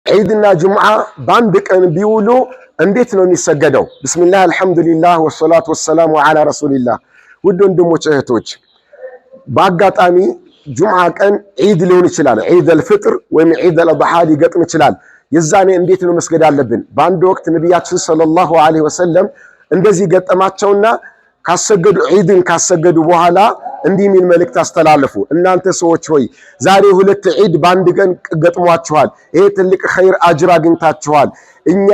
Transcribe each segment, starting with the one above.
ዒድና ጁምዓ በአንድ ቀን ቢውሉ እንዴት ነው የሚሰገደው? بسم الله الحمد لله والصلاة والسلام على رسول الله። ውድ ወንድሞች እህቶች፣ በአጋጣሚ ጁምዓ ቀን ዒድ ሊሆን ይችላል። ዒድ አልፍጥር ወይም ዒድ አልአድሓ ሊገጥም ይችላል። የዛኔ እንዴት ነው መስገድ አለብን? በአንድ ወቅት ነቢያችን صلى الله عليه وسلم እንደዚህ ገጠማቸውና ካሰገዱ ዒድን ካሰገዱ በኋላ እንዲህ የሚል መልእክት አስተላለፉ። እናንተ ሰዎች ሆይ፣ ዛሬ ሁለት ዒድ በአንድ ቀን ገጥሟችኋል። ይሄ ትልቅ ኸይር አጅር አግኝታችኋል። እኛ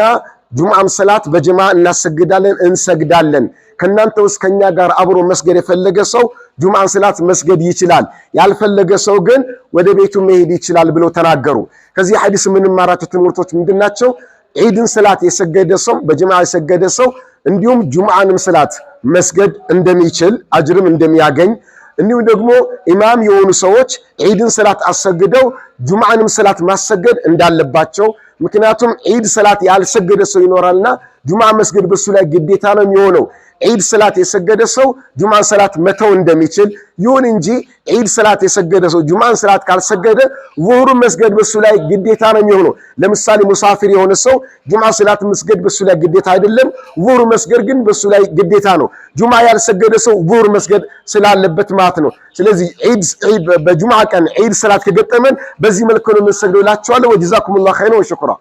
ጁምዓም ሰላት በጀማ እናሰግዳለን እንሰግዳለን። ከእናንተ ውስጥ ከኛ ጋር አብሮ መስገድ የፈለገ ሰው ጁምዓን ሰላት መስገድ ይችላል፣ ያልፈለገ ሰው ግን ወደ ቤቱ መሄድ ይችላል ብለው ተናገሩ። ከዚህ ሐዲስ የምንማራቸው ትምህርቶች ምንድናቸው? ዒድን ሰላት የሰገደ ሰው፣ በጀማ የሰገደ ሰው እንዲሁም ጁምዓንም ሰላት መስገድ እንደሚችል፣ አጅርም እንደሚያገኝ፣ እንዲሁም ደግሞ ኢማም የሆኑ ሰዎች ዒድን ሰላት አሰግደው ጁምዓንም ሰላት ማሰገድ እንዳለባቸው፣ ምክንያቱም ዒድ ሰላት ያልሰገደ ሰው ይኖራልና ጁምዓ መስገድ በሱ ላይ ግዴታ ነው የሚሆነው። ዒድ ሰላት የሰገደ ሰው ጁምዓን ሰላት መተው እንደሚችል፣ ይሁን እንጂ ዒድ ሰላት የሰገደ ሰው ጁምዓን ሰላት ካልሰገደ ዙሁርን መስገድ በሱ ላይ ግዴታ ነው የሚሆነው። ለምሳሌ ሙሳፊር የሆነ ሰው ጁምዓ ሰላት መስገድ በሱ ላይ ግዴታ አይደለም፣ ዙሁር መስገድ ግን በሱ ላይ ግዴታ ነው። ጁምዓ ያልሰገደ ሰው ዙሁር መስገድ ስላለበት ማለት ነው። ስለዚህ ዒድ በጁምዓ ቀን ዒድ ሰላት ከገጠመን በዚህ መልኩ ነው የምንሰግደው እላችኋለሁ። وجزاكم الله خيرا وشكرا።